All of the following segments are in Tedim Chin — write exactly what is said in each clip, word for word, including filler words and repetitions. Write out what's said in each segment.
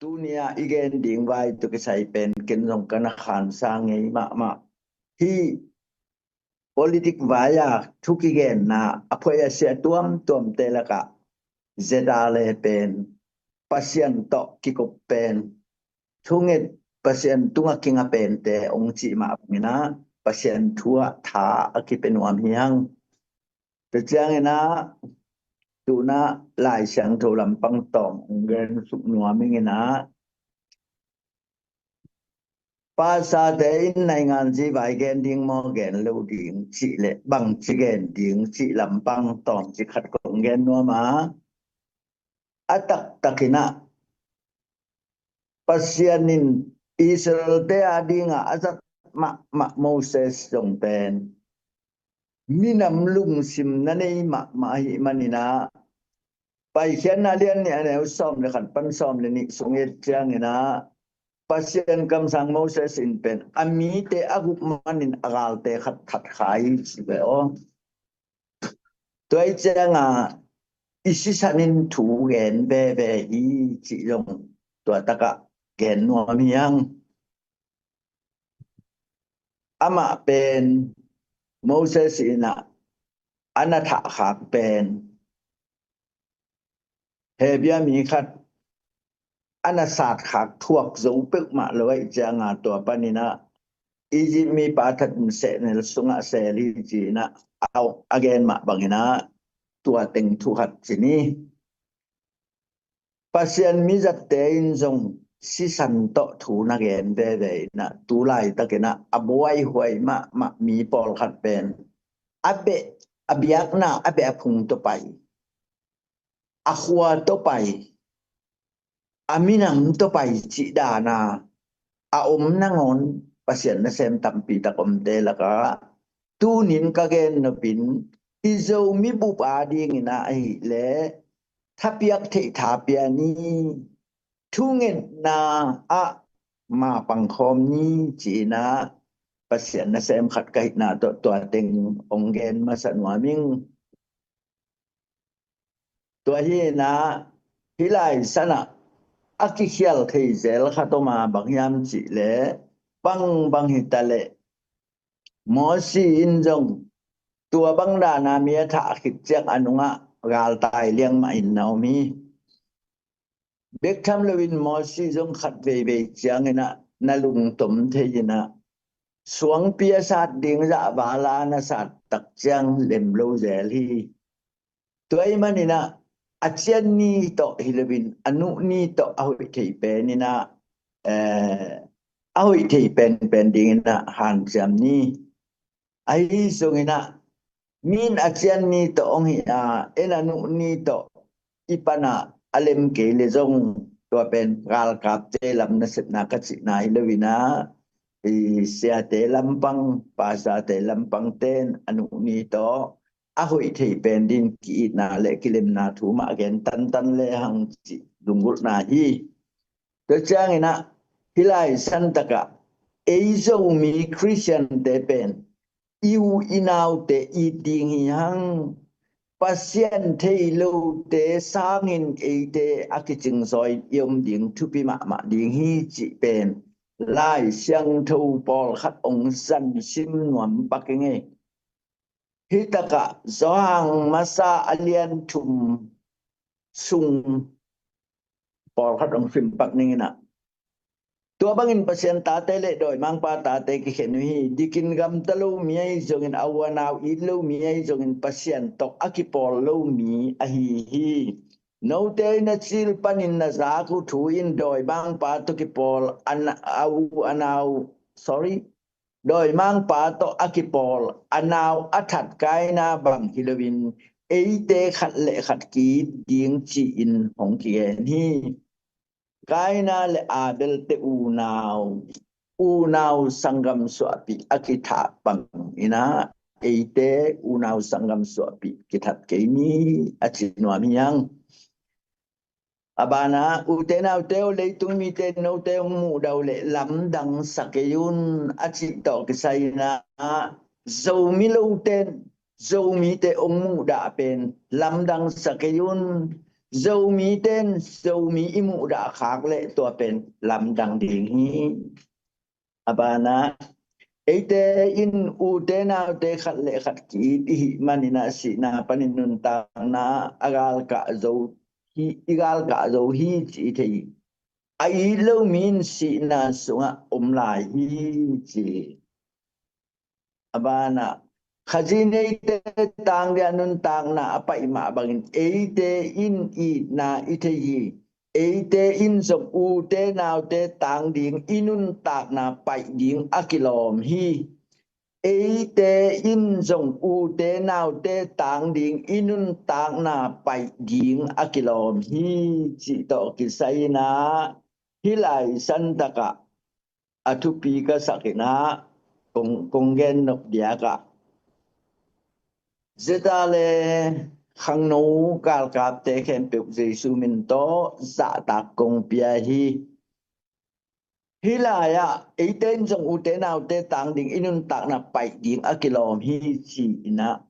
Tuni-ah i gen ding vai tawh kisai pen ken zong ka na khansa ngei mahmah. Hih politik vai-a thu kigenna a phuai a sia tuamtuamte lakah zeta le pen Pasian tawh kikop pen thunget Pasian tungah kinga pente hong cih mah banginah Pasian thu-ah tha a kipia nuam hi hang. Tua cianginah tunah Lai Siangtho lampang tawm hong gen suk nuam inginah pasate in naingan ci vai gen ding maw gen lo ding cih le bangci gen ding cih lampang tawm ci khat kong gen nuam a, a taktakinah Pasian in Israel-te a dingah a zat mahmah Moses zong pen minam lungsim na nei mahmah ahih maninah Paikhiatna lian nih a neu sawm le khat pan sawm le nih sung i et cianginah Pasian kamsang Moses in pen a mite a gup manin a galte khat that kha hi ci ve aw. Tua i cianga i sisan in thu gen veve hi cih zong tua takah gen nuam hi hang. Amah pen Moses inah a na thahkhak pen Hebia mi khat a na satkhak thuak zo peuhmah lo ahih cianga tua paninah Egypt mipa that in sehnel sungah sel hi ci-inah a gen mah banginah tua teng thu khat ci ni. Pasian mizatte in zong sisan tawh thu na gen veve inah tu laitakinah a buaihuai mahmah mi pawlkhat pen a beh a biakna a beh a phung tawh pai, a khua tawh pai, a minam tawh pai cih dana a om nangawn Pasian nasem tampi tak omte lakah tunin ka gen nopin i Zomi bup a dinginah ahileh thapiak theih tha pia ni, thungetna ah ma pangkhawm ni ci-inah Pasian nasem khat ka hihna tawh tua teng hong gen masa nuam ing. Tua hi inah hih Lai Sanah a kikhial thei zel khat om a bang hiam cihleh bangbang hitaleh Mosi in zong tua bang dana mi a thah khit ciang a nungah galtai liang mah in na om hi. Bek tham loin Mosi zong khat veivei cianginah na lungtom thei inah suangpi a sat ding zah vala na sat tak ciang lem lo zel hi. Tua ahih maninah a cian ni tawh hi loin a nuh ni tawh a hoih thei pen inah eh, a hoih thei penpen dinginah hanciam ni. Ahi zongin ah min a cian ni tawh hong hi a, en a nuh ni tawh i pan ah a lem kei le zong tua pen galkapte lam nasepna ka cihna hi lo in ah, i siate lampang, pastorte lampang ten a nuh ni tawh a hoih thei pen din ki-itna le kilemna thu mah gen tantan le hang cih lunggulhna hi. Tua ciangin ah hih lai santak ah ei Zomi Khristiante pen i u i naute it ding hi hang. Pasian thei lote sangin eite a kicingzaw in i om ding thupi mahmah ding hi cih pen Lai Siangtho pawlkhat hong zang sim nuam pak ing ei. Hih tak ah Johan masa a lian thum sung pawlkhat hong sim pak ning in ah, tua bangin Pasian tate le dawimangpa tate kikhen uh hi. Dikin gamta lo mi ahi zongin, a u a nau it lo mi ahi zongin, Pasian tawh a kipawl lo mi ahi hi. Note in a cil panin na zak uh thu in dawimangpa tawh kipawl a na, a u a nau, sorry, dawimangpa tawh a kipawl a nau a that Kaina bang hi loin eite khat le khat ki-it ding ci-in hong kigen hi. Kaina le Abel te unau, unau sanggam suahpih a kithah bang in ah eite unau sanggam suahpih kithat kei ni a ci nuam hi hang. A ban ah, ute naute aw, leitung mite note hong muhdah uh leh lamdang sa kei un a cih tawh kisai in ah Zomi lote, Zomite hong muhdah pen lamdang sa kei un. Zomite in Zomi i muhdah khak leh tua pen lamdang ding hi. A banah, eite in ute naute khat le khat ki-it i hih manin ah sihna panin nuntakna a galkah zo hi, i galkah zo hi ci i thei hi. A it lo mi in sihna sungah om lai hi ci hi. A banah, Khazih neite tang ding a nuntakna a paih mah bangin eite in itna i thei hi. Eite in zong ute naute tang ding i nuntakna paih ding a kilawm hi. Eite in zong ute naute tang ding i nuntakna paih ding a kilawm hi cih tawh kisai-in ah hih lai santakah a thupi ka sak in ah kong, kong gen nop diak ah, Zeta le khangno galkapte khempeuh Jesu min tawh zahtak kong pia hi. Hih lai-ah eite in zong ute naute tang ding i nuntakna paih ding a kilawm hi ci-in ah,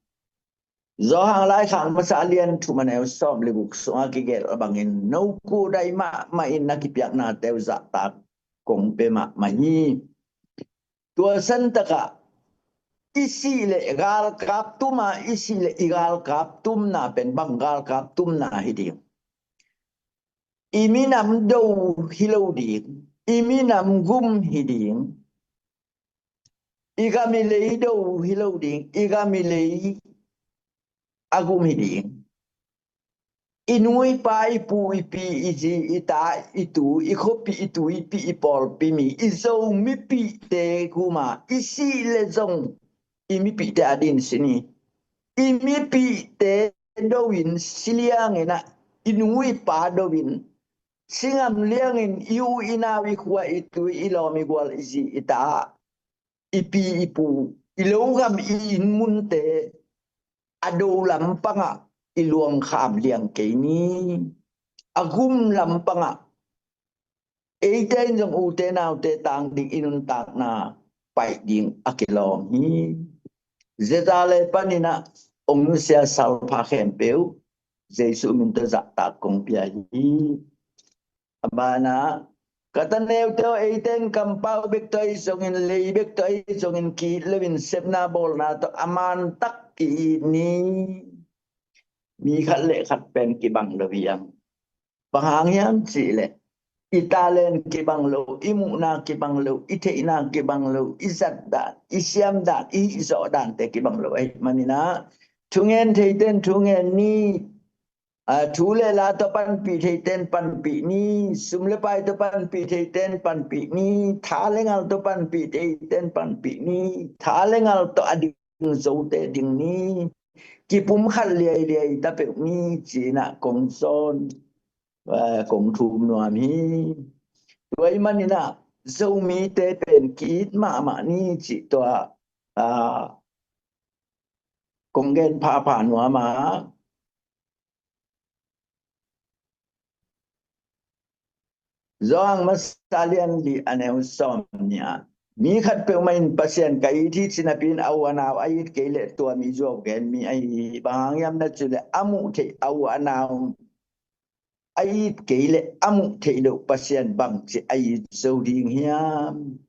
Johan laikhak masa a lian thum a neu sawm le guk sungah kigelh a bangin no kuhdaih mahmah in na kipiaknate uh zahtak kong pia mahmah hi. Tua santakah i sih leh galkap tum a, i sih leh i galkap tumna pen bang galkap tumna hi ding? I minam do hi lo ding, i minam gum hi ding. I gam i lei do hi lo ding, i gam i lei a gum hi ding. I nu i pa, i pu i pi, i zi i ta, i tu i khuapi, i tuipi i pawlpi mi, i Zomipihte gum a i sih leh zong i mipihte a din sin hi. I mipihte do in si liangin ah, i nu i pa do in si ngam liangin i u i nau, i khua i tui, i lawm i gual, i zi i ta, i pi i pu, i lo gam, i inn munte a do lampangah i luangkham liang kei ni. A gum lampangah eite in zong ute naute tang ding i nuntakna paih ding a kilawm hi. Zeta le panin ah ong nusia salpha khempeuh Jesu min tawh zahtak kong pia hi. A banah, ka ta neute aw, eite in kampau bek tawh ahi zongin, lei bek tawh ahi zongin, ki-it loin sepna bawlna tawh a mantak ki-it ni. Mi khat le khat pen kibang lo hi hang. Bang hang hiam cih leh i talent kibang lo, i muhna kibang lo, i theihna kibang lo, i zat dan, i siam dan, i hih zawh dante kibang lo ahih manin ah, thungen theite in thungen ni. A, thu le la tawh panpih theite in panpih ni, sum le pai tawh panpih theite in panpih ni, tha le ngal tawh panpih theite in panpih ni, tha le ngal tawh a ding zote ding ni, kipumkhat liailiai ta peuh ni, ci-in ah kong sawn, a, kong thum nuam hi. Tua ahih manin ah Zomite pen ki-it mahmah ni cih tua, a, kong gen phapha nuam a. Johan masa lian li a neu sawm nih ah, mi khat peuhmah in Pasian ka it hi ci napi-in a u a nau a it kei leh tua mi zuau gen mi ahi hi. Bang hang hiam na cih leh a muh theih a u a nau a it kei leh a muh theih loh Pasian bangci a it zo ding hiam?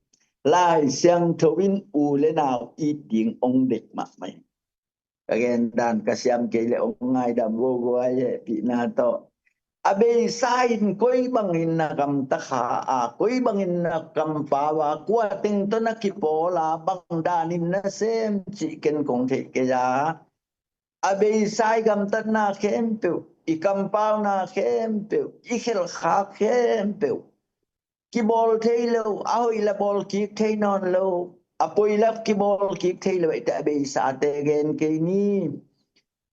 Lai Siangtho in u le nau it ding ong deih mahmah hi. Ka gen dan ka siam kei leh ong ngaidam vovoi, hehpihna tawh. A beisa in koi bangin na gamta kha a, koi bangin na kampau a, kua teng tawh na kipawl a, bang danin na sem cih ken kong theih kei a. A beisa i gamtatna khempeuh, i kampauna khempeuh, i khelhkhak khempeuh kibawl thei lo, a hoih la bawl kik thei nawn lo, a poi la kibawl kik thei lo, eite a beisate gen kei ni.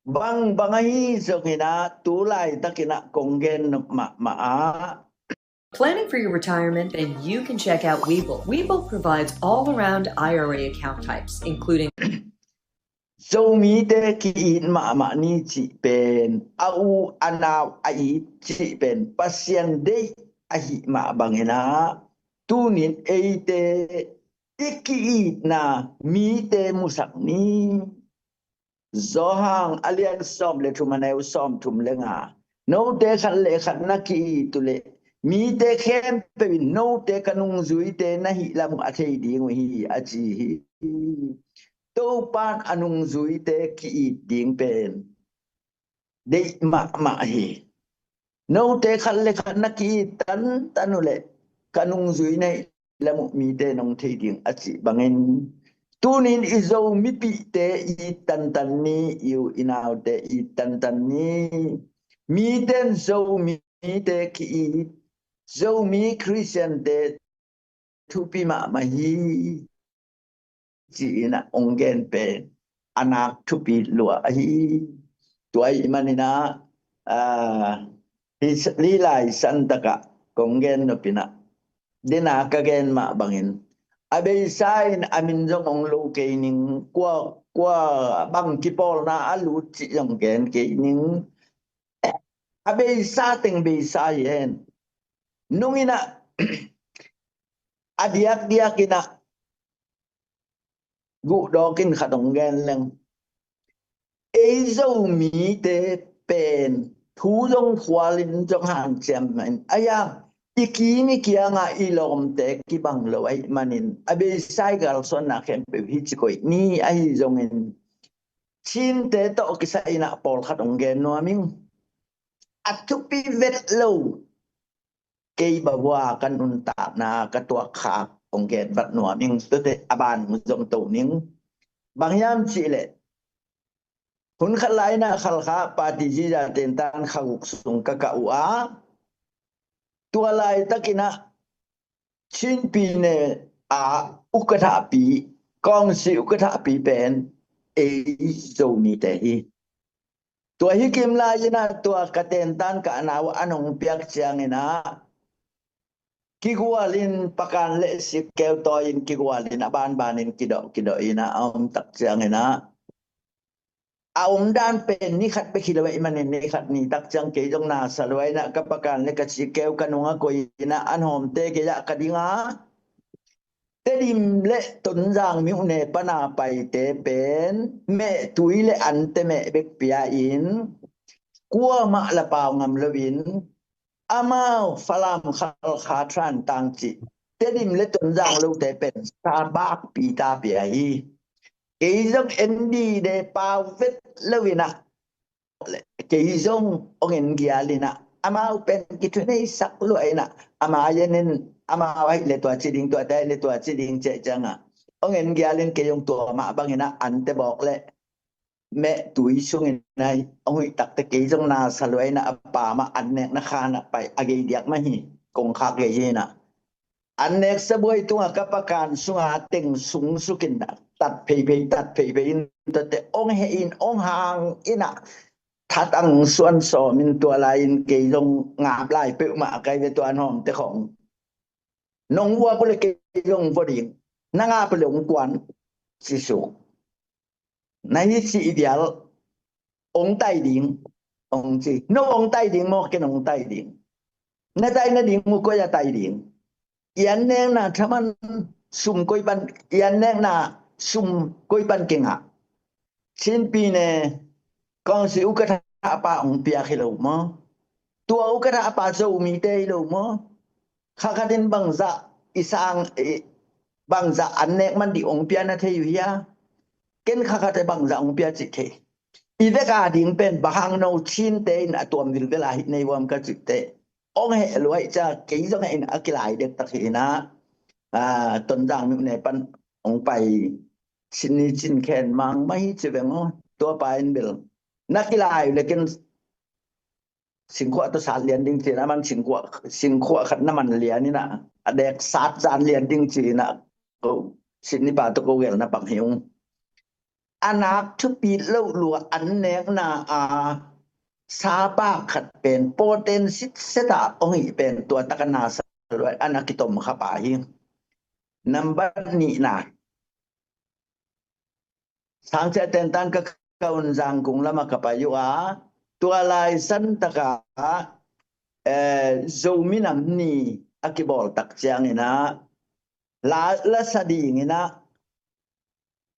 Bang bang ahi zongin ah tu laitakin ah kong gen nop mahmah ah. Planning for your retirement? Then you can check out Webull. Webull provides all-around I R A account types, including Zomite ki-it mahmah ni cih pen, a u a nau a it cih pen Pasian deih ahih mah bangin ah, tunin eite i ki-itna mite musak ni. Johan a lian sawm le thum a neu sawm thum le nga. Note khat le khat na ki-it uh leh mite khempeuh in note ka nungzuite na hih lam uh a thei ding uh hi, a ci hi. Topa'n a nungzuite ki-it ding pen deih mahmah hi. Note khat le khat na ki-it tantan uh leh ka nungzui na hih lam uh mite nong thei ding, a cih bangin, tunin i Zomipihte it tantan ni, i u i naute it tantan ni. Mite in Zomite ki-it, Zomi Khristiante thupi mahmah hi, ci-in ah hong gen pen a nak thupi lua ahi. Tua ahih manin ah, ah, hih lai santak ah kong gen nop in ah, den a ka gen mah bangin, a beisa in a min zong hong lo kei ning, kua, kua bang kipawlna a lut cih zong gen kei ning. A beisa teng beisa hi hen. Nung in ah, a diakdiak in ah, guhdawk in khat hong gen leng. Ei Zomite pen thu zong khualin zong hanciam in, a hiam, i kim i kiangah i lawmte kibang lo ahih manin, a beisa i kalsuanna khempeuh hi ci koih ni. Ahi zongin, Chinte tawh kisai in ah pawlkhat hong gen nuam ing. A thupi vet lo, kei bang hua ka nuntakna ka tuakkhak hong gen vat nuam ing. Tuate a ban hong zom to ning. Bang hiam cih leh, hun khat lai in ah Khalkha party ziza tentan kha guk sung ka kah uh a, tua laitak in ah Chin Pyine a ukathapi, kawngsi ukathapi pen ei Zomite hi. Tua hi kim lai in ah tua ka tentan ka a nau an hong piak ciangin ah, kigual in, pakan le sikkeu tawi in kigual in, a banban in kidawh kidawh in ah a om tak ciangin ah, a omdan pen ni khat bek hi lo ahih manin, ni khat ni tak ciang kei zong na sa lua in ah, ka pakan le ka sikkeu ka nung a koih in ah, an hawmte gei ah ka ding a, Tedim le Tonzang myone pan a paite pen mehtui le ante meh bek pia in, kuamah la pau ngam lo in, amau Falam, Khalkha, Thantlang cih Tedim le Tonzang lote pen sa bakpi ta pia hi. Kei zong en dide pau vet lo in ah, kei zong hong en gial in ah, amau pen kithuneisak lua in ah, ama yen in, amau ahih leh tua ci ding, tuate ahih leh tua ci ding cih ciang ah, hong en gial in kei zong tua mah bang in ah, ante bawk le mehtui sung in ah hong huih takte kei zong na sa lua in ah, a pa mah an nekna khan ah pai, a gei diak mah hi, kongkhak gei hi in ah. An nek sabuai tungah ka pakan sungah teng sung suk in ah, tat pheiphei, tat pheiphei in, tuate hong heh in, hong hang in ah, that ang suan sawm in, tua lai in kei zong ngap lai peuhmah a kai ve, tua an hawmte khawng. Nong vuak uh leh kei zong vua ding, na ngap uh leh hong kuan, ci suk. Na hi cih i bial, hong tai ding, hong ci. No hong tai ding maw, ken hong tai ding? Na tai nading uh koi a tai ding? I an nekna thaman sum koi pan, i an nekna sum koi pan kingah? Chin Pyine kawngsi ukatha pa hong piak hi lo maw? Tua ukatha pa Zomite hi lo maw? Kha khat in bangzah i sang, i, bangzah an nek man ding hong pia na thei uh hia? Ken kha khat in bangzah hong pia cih thei. I vek a ding pen bang hang no Chinte in a tuam vilvel a hi nei vuam ka cih teh, hong heh lua hi cia, kei zong heh in a kilai dektak hi in ah, a, Tonzang myone pan hong pai Sydney cin khen mang mah hi ci veng aw. Tua pa in bel na kilai uh leh ken singkhuah tawh sat lian ding ci-in, a man singkhuah, singkhuah khat na man lian in ah, a dek sat zan lian ding ci-in ah, ko Sydney pa tawh ko gelna bang hi ung. A nak thupi loh lua an nekna a sapa khat pen pawten sitset ah hong hih pen tua tak a na sa lua, a na kitom kha pa hi. Nambat nihna, Sangcia tentan ka, ka un Zangkung lamah ka pai uh a, tua lai santak ah, eh, Zomi Nam Ni a kibawl tak ciangin ah, la, la sa dingin ah,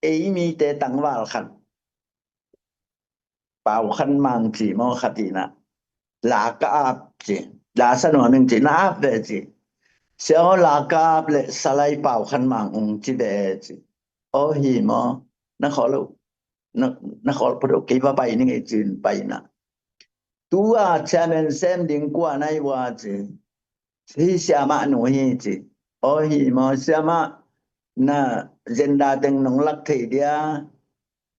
ei mite tangval khat, Pau Khan Mang ci maw, khat in ah, La ka ap ci. La sa nuam ing ci, na ap ve ci. Sia aw, la ka ap le salai pau khan mang ung ci ve ci. Aw hi maw, na khawl lo. Na, na khawl pha lo, kei va pai ning ei ci-in pai na. Tua chairman sem ding kua na hi ua ci. Hi siamah nu hi ci. Aw hi maw, siamah na zenda teng nong lak thei dia.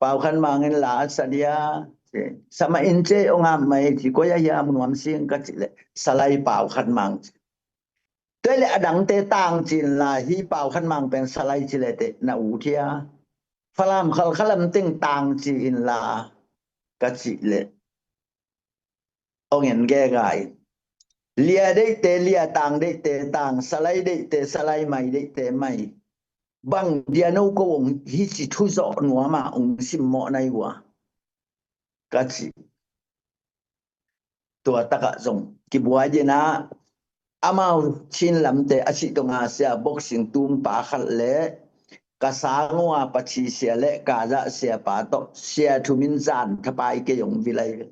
Pau khan mangin la a sa dia. Ci. Sama in ce ong am mai ci, koi a hiam nuam sing ka ci le. Salai pau khan mang ci. Tua le a dangte tang ci in la, hi pau khan mang pen salai ci le te na u thia. Falam khalkhalam teng tang ci in la ka ci le. Ong en gegai. Lia deihte lia, tang deihte tang, salai deihte salai, mai deihte mai. Bang dia no ko ong hi ci thu zawh nuama ong simmawh nai ua. Ka ci. Tua takah zong kibuai dinah amau Chin lamte a sih donga sia boxing tung pa khat le ka sang ua pachi sia le ka zah sia pa tawh sia thumin zan thapai kei ong vilai.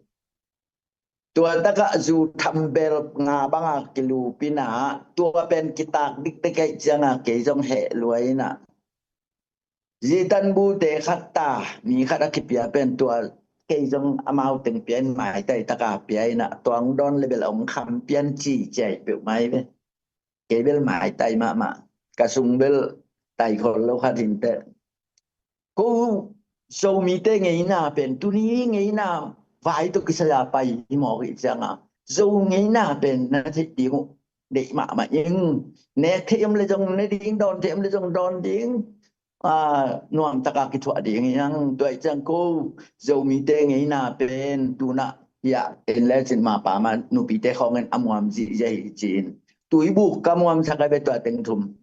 Tua takah zu thambel nga banga kilupina tua pen kitak dikte kei cianga kei zong heh luaina. Zitan bute khat ta, mi khat a kipia pen tua kei zong amau teng pia in maitai taka pia ina tuang dawn le bel ong kham pian ci ciai peuh mai ve. Kei bel maitai mahmah, ka sung bel tai khol lo khat hinte. Ko Zomite ngeina pen tuni ngeina vai tawh kisaya pai hi mawk hi cianga Zo ngeina pen na theih ding uh deih mahmah ing. Nek theih om le zong ne ding, dawn theih om le zong dawn ding. Nuam taka kithuah ding hi hang. Tua ih ciang ko Zomite ngeina pen tunah hiah en le cin mapa ma nupite khawngin a muam zihziah hi cin. Tuibuk ka muam sak a ve tua teng thum.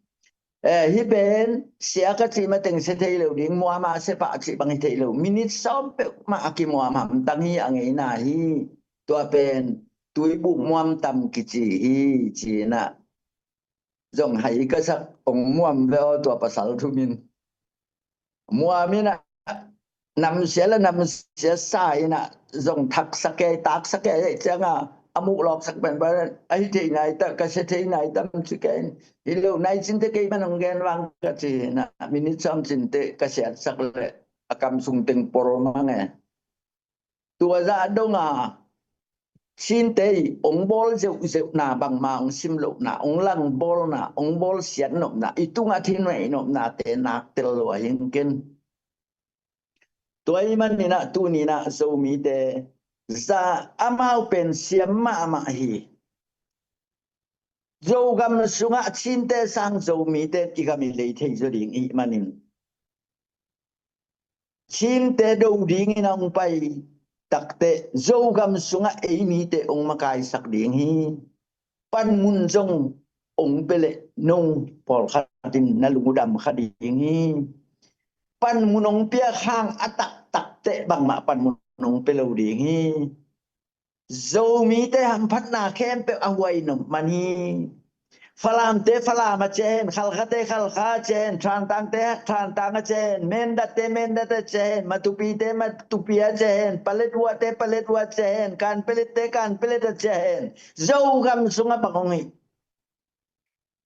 Hi pen sia ka cih mateng sia thei lo ding, muama sia pah cih bang hi thei lo. Minit sawm peuhmah a kimuam hamtang hi a ngeina hi. Tua pen tuibuk muam tam kici hi cinah. Zong hai ka sak ong muam ve aw tua pasal thumin. Muam inah namsia le namsia sa inah zong thaksak ei, taksak ei cianga a muh lawksak penpen ahi thei nai ta, ka sia thei nai tam ci kei. Hi lo nai cinte kei man ong gen vang ka ci inah minit sawm cinte ka siatsak le a kam sung teng por mang e. Tua zah donga Cinte ih ong bawl zeuhzeuhna bangma ong sim lohna, ong langbawlna, ong bawl siat nopna, i tungah thinneih nopnate nak tel lua hing ken. Tua ih maninah tuninah Zomite za amau pen siam mahmah hi. Zogam sungah Cinte sang Zomite i gam i lei thei zaw ding ih manin Cinte do dingin a ong pai takte Zogam sungah ei mite ong makaisak ding hi. Panmun zong ong pia leh no pawlkhatin na lungdam kha ding hi. Panmun ong piak hang a taktakte bangmah panmun ong pia lo ding hi. Zomite hamphatna khempeuh a huai nop man hi. Falamte Falam a ciah hen, Khalkhate Khalkha a ciah hen, Thantangte Thantang a ciah hen, Mendatte Mendat a ciah hen, Matupite Matupi a ciah hen, Paletwate Paletwa a ciah hen, Kanpelette Kanpelet a ciah hen. Zogam sungah bang ong hi.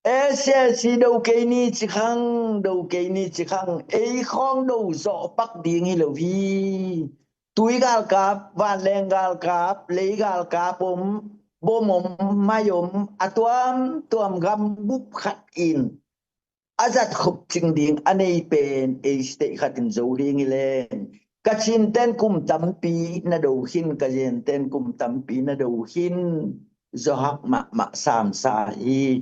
S S C do kei ni ci khang, do kei ni ci khang, ei khawng do zawh pak ding hi lo hi. Tui galkap, vanleng galkap, lei galkap om, bom om, mai om, a tuamtuam gambup khat in a zat khop cing ding a nei pen ei state khat in zo ding hi leng. Ka Cinten kum tampi na do khin, ka Zenten kum tampi na do khin, zawhak mahmah samsa hi.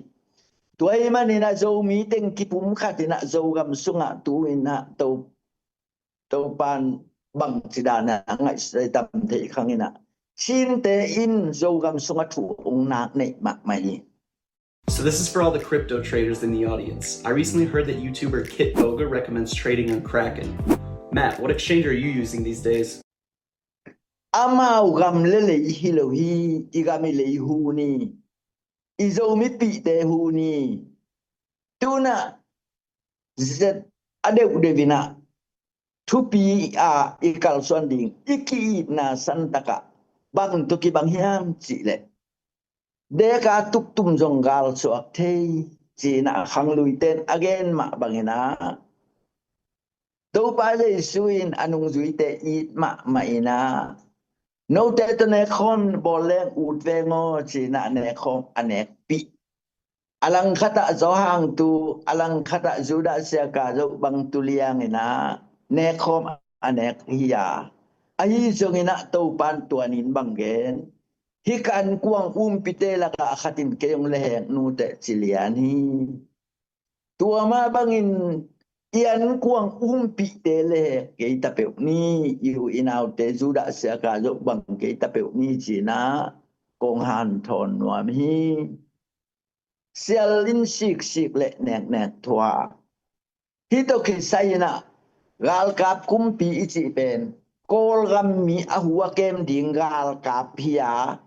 Tua ih maninah Zomi teng kipum khatinah Zogam sungah tu inah to, Topan bangci danah a ngaihsut tam theih khanginah Cinte in Zogam sungah thu ong nak neih mahmah hi. So this is for all the crypto traders in the audience. I recently heard that YouTuber Kitboga recommends trading on Kraken. Matt, what exchange are you using these days? Amau gam le lei hi lo hi, i gam i lei hu ni, i Zomipihte hu ni. Tunah zet a deuhdeuh inah thupi a i kalsuan ding i ki-itna santakah Bang tawh kibang hiam cih leh, deka tuktum zong galsuak thei, ci-in ah khangluite in a gen mah bangin ah, Topa Jesu in a nungzuite it mahmah in ah, note tawh nekkhawm bawl leng ut veng aw, ci-in ah nekkhawm a nekpih. A langkhat ah Johan tu, a langkhat ah Judas Iskariot bang tu liangin ah nekkhawm a nek hi a, ahi zongin ah Topa in tua ni-in bang gen, hih ka ankuang umpite lakah a khat in kei hong lehhek nuteh, ci lian hi. Tua mah bangin i ankuang umpite lehhek kei ta peuh ni, i u i naute Judas Iskariot bang kei ta peuh ni, ci-in ah kong hanthawn nuam hi. Sial in siksik le neknek thuah. Hih tawh kisai-in ah galkap kumpi i cih pen Kawlgam mi a hu a kem ding galkap hi a,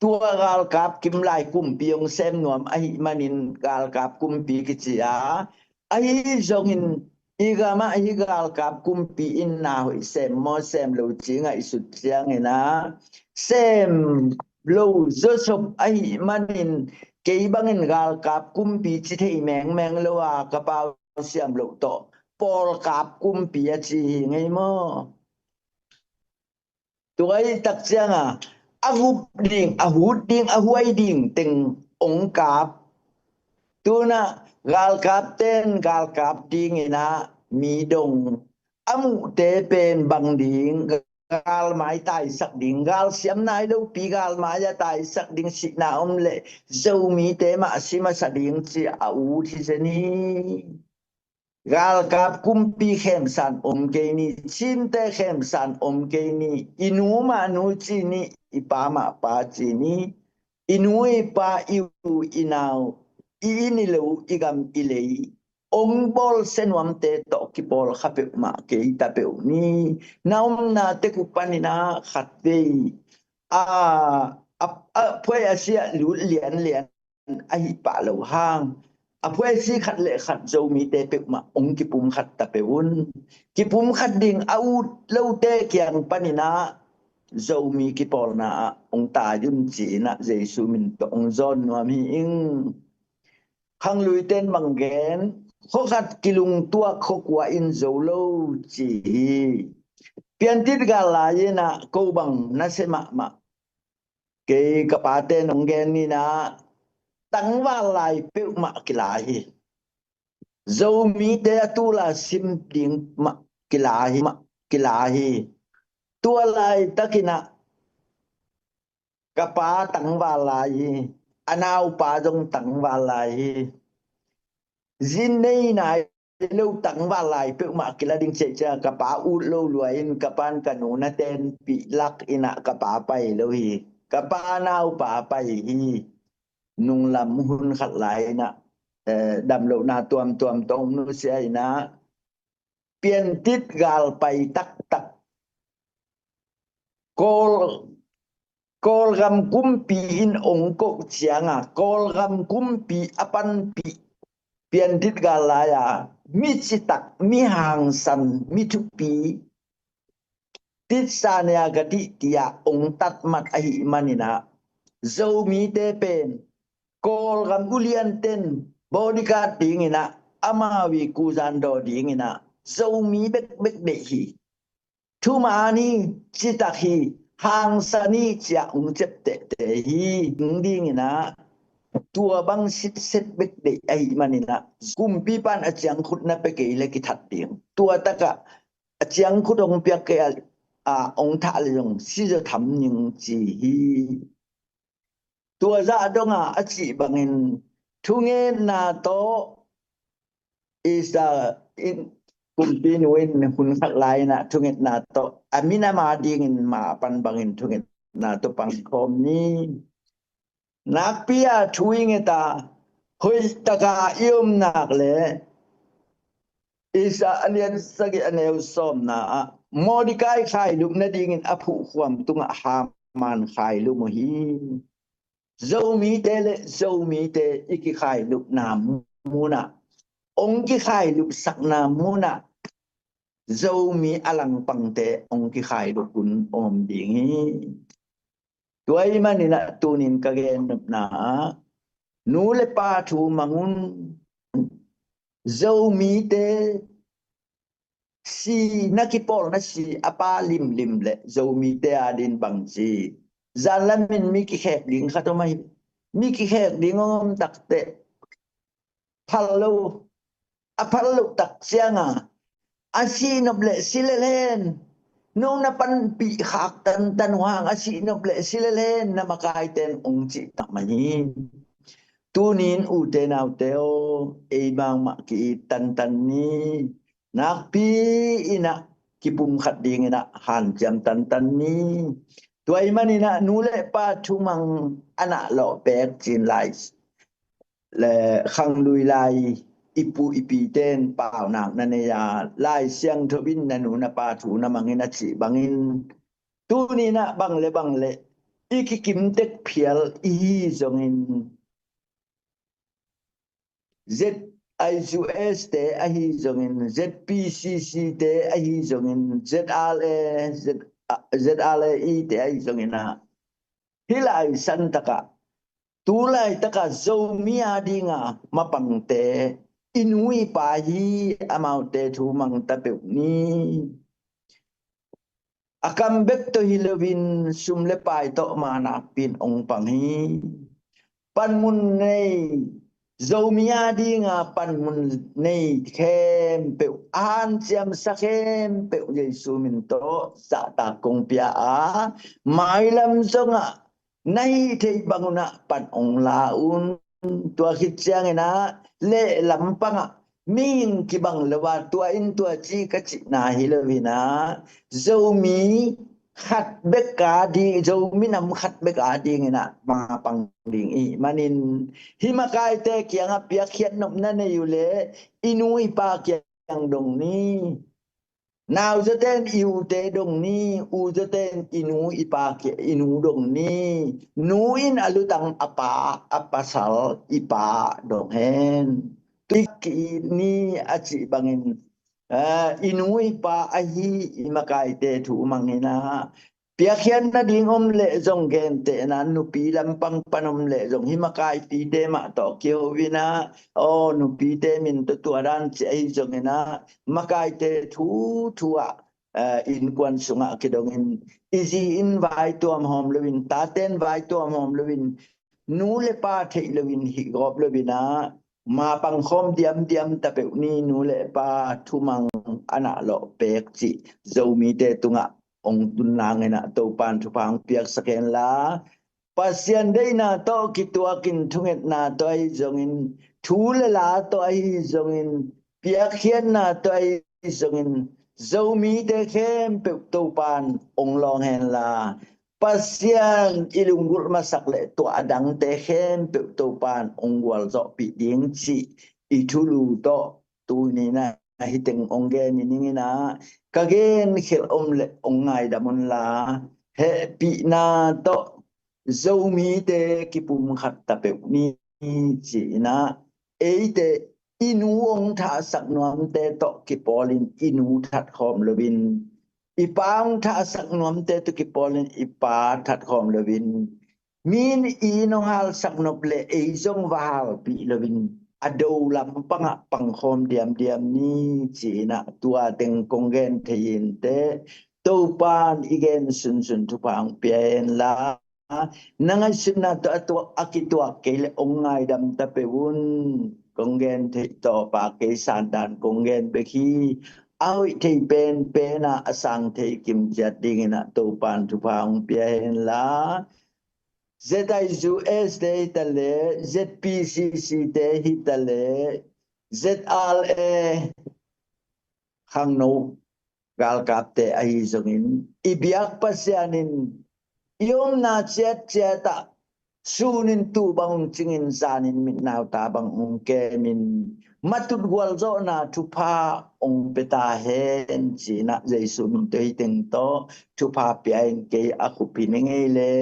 tua galkap kimlai kumpi hong sem nuam ahih manin galkap kumpi kici a, ahi zongin i gamah hih galkap kumpi in na hoih sem maw sem lo ci ngaihsut ciangin ah, sem lo zawsop ahih manin kei bangin galkap kumpi ci thei mengmeng lo a, ka pau siam loh tawh pawlkap kumpi a ci hi ngei maw? Tua i tak cianga a hup ding, a hut ding, a huai ding teng ong kap. Tuna galkap ten galkap dingin ah mi dong a muhte pen bang ding, galmai taisak ding, galsiam nai lopi galmai a taisak ding, sihna om le Zomite mah si masa ding ci a ut hi zen hi. Galkap kumpi khemsan om kei ni, Chinte khemsan om kei ni, i nu mah nu ci ni, i pa mah pa ci ni, i nu i pa, i u i nau, i inn i lo, i gam i lei ong bawl se nuamte tawh kipawl kha peuhmah kei ta peuh ni. Na omna tek uh panin ah khatvei a, a, a phuai a sia lut lianlian ahi pah lo hang, a phuaisi khat le khat Zomite peuhmah ong kipum khat ta peuh un. Kipum khat ding a ut lote kiang panin ah Zomi kipawlna ah ong tai un ci-in ah Jesu min tawh ong zawn nuam hi ing. Khangluite in bang gen, khua khat kilungtuak khua kua in zo lo ci hi. Piantit gal lai-in ah ko bang na se mahmah. Kei ka pate nong gen ni-in ah, tangval lai peuhmah kila hi. Zomite a tul a sim ding mah kila hi, mah kila hi. Tua laitakin ah ka pa tangval lai hi, a naupa zong tangval lai hi. Zin nei nai lo tangval lai peuhmah kila ding ciahciah ka pa ut lo lua in ka pan ka nu na tenpih lak in ah ka pa pai lo hi. Ka pa naupa pai hi. Nunglam hun khat lai in ah, eh, damlohna tuamtuam tawh nusia in ah, piantit gal pai taktak. Kawl, Kawlgam kumpi in ong koh cianga, Kawlgam kumpi a panpih piantit gal lai-a, mi citak, mi hangsan, mi thupi, titsa nia ka tih tia ong tatmat ahih manin ah, Zomite pen Kawlgam ulianten bodyguard dingin ah, amau i kuzan daw dingin ah, Zomi bekbek deih hi. Thuman hi, citak hi, hangsan hi, ciah ung ciaptehte hi. Ung dingin ah, tua bang sitset bek deih ahih manin ah, kumpipan a ciangkhut na pia kei le kithat ding. Tua takah a ciangkhut hong piak kei a, a hong thah le zong sizaw tham ning ci hi. Tua zah donga a cih bangin thungetna tawh Isa in, kumpinu in hun khat lai-in ah thungetna tawh a minam a dingin ma a pan bangin thungetna tawh pangkhawm ni. Nakpi a thu i nget a, hoihtaka i om nak le Isa a lian sagih a neu sawmna ah Mordekai khailup nadingin a phuhkhuam tungah Haman khailup uh hi. Zomite le Zomite i kikhailupna munah, ong kikhailupsakna munah Zomi a langpangte ong kikhailup hun om ding hi. Tua ahih manin ah tunin ka gen nopna ah, nu le pa thu mang un. Zomite si na kipawlna si a pa limlim le Zomite adin bang ci. Zanlamin mi kikhek ding khat om ahi. Mi kikhek ding om takteh phal lo, a phal lo tak cianga a sihnop le silel hen. No na panpih khak tantan uh hang a sihnop le silel hen na makaiten ong cih tak mah hi. Tunin ute naute aw, ei bangmah ki-it tantan ni. Nakpi inah kipumkhat dinginah hanciam tantan ni. Tua ahih maninah nu le pa thumang a nah lawh pek cin lai le khanglui lai i pu i pite in paunak na nei a, Lai Siangtho in na nu na pa thu na mangin a cih bangin tuninah bang le bang le i kikimtek phial i hi zongin, Z I U S te ahi zongin, Z P C C te ahi zongin, Z R A, Z, Z R A E te ahi zongin ah, hih lai santakah, tu laitakah Zomi a dinga mapangte i nu i pa hi, amaute thu mangta peuh ni. A kam bek tawh hi loin sum le pai tawh mah nakpi in ong pang hi. Panmun nei, Zomi a dinga panmun nei khempeuh, a hanciamsa khempeuh Jesu min tawh zahtak kong pia a, mailam zongah na hih theih bangunah pan ong la un. Tua khit cianginah leh lampangah mihing kibang lo a, tua in tua ci ka cihna hi loinah, Zomi khat bek a ding, Zomi nam khat bek a dinginah mapang ding i hih manin, hih makaite kiangah piakkhiat nopna nei uh leh i nu i pa kiang dong ni. Nauzaten i ute dong ni, uzaten i nu i pa kia, i nu dong ni. Nu in a lutang a pa, a pasal i pa dong hen. Tu i ki-it ni a cih bangin, eh, i nu i pa ahi i makaite thu manginah piakkhiat nading om leh zong gentehna nupi lampang pan om leh zong hih makaipite mah tawh kiho inah, aw, nupite min tawh tua dan ci ahi zonginah makaite thu thu ah, eh, innkuan sungah kidongin i zi in vaituam hawm loin, tate in vaituam hawm loin, nu le pa theih loin hih gawp loinah mapang khawm diamdiam ta peuh ni. Nu le pa thumang a nah lawh pek cih Zomite tungah ong tun nanginah Topan thupha ong piaksak henla, Pasian deihna tawh kituakin thungetna tawh ahi zongin, thu le la tawh ahi zongin, piakkhiatna tawh ahi zongin, Zomite khempeuh Topan ong lawng henla, Pasian i lunggulh masak le tua a dangte khempeuh Topan ong gualzawhpih ding cih i thulu tawh tuninah hih teng ong gen i ninginah, ka gen khelh om le ong ngaidam unla, hehpihna tawh Zomite kipumkhat ta peuh ni, ci-inah, eite i nu ong thahsak nuamte tawh kipawlin i nu that khawm loin, i pa ong thahsak nuamte tawh kipawlin i pa that khawm loin, mi in i nu ong halsak nop le ei zong va halpih loin, a do lampangah pangkhawm diamdiam ni, ci-inah tua teng kong gen thei inteh, Topan i gen sunsun thupha ong pia henla, na ngaihsutna tawh a tuak, a kituak kei le ong ngaidam ta peuh un. Kong gen theih tawpa kei sandan kong gen bek hi. A hoih thei penpena a sang thei kimciat dinginah Topan thupha ong pia henla, Z I U S te hi ta le, Z P C C te hi ta le, Z R A khangno galkapte ahi zongin, i biak Pasian in i omna ciatciatah sunin tuu bang ong cingin, zanin mitnauta bang ong kemin, matut gualzawhna thupha ong pia ta hen, ci-inah Jesu min tawh hih teng tawh thupha pia in. Kei a khup hi ning ei le,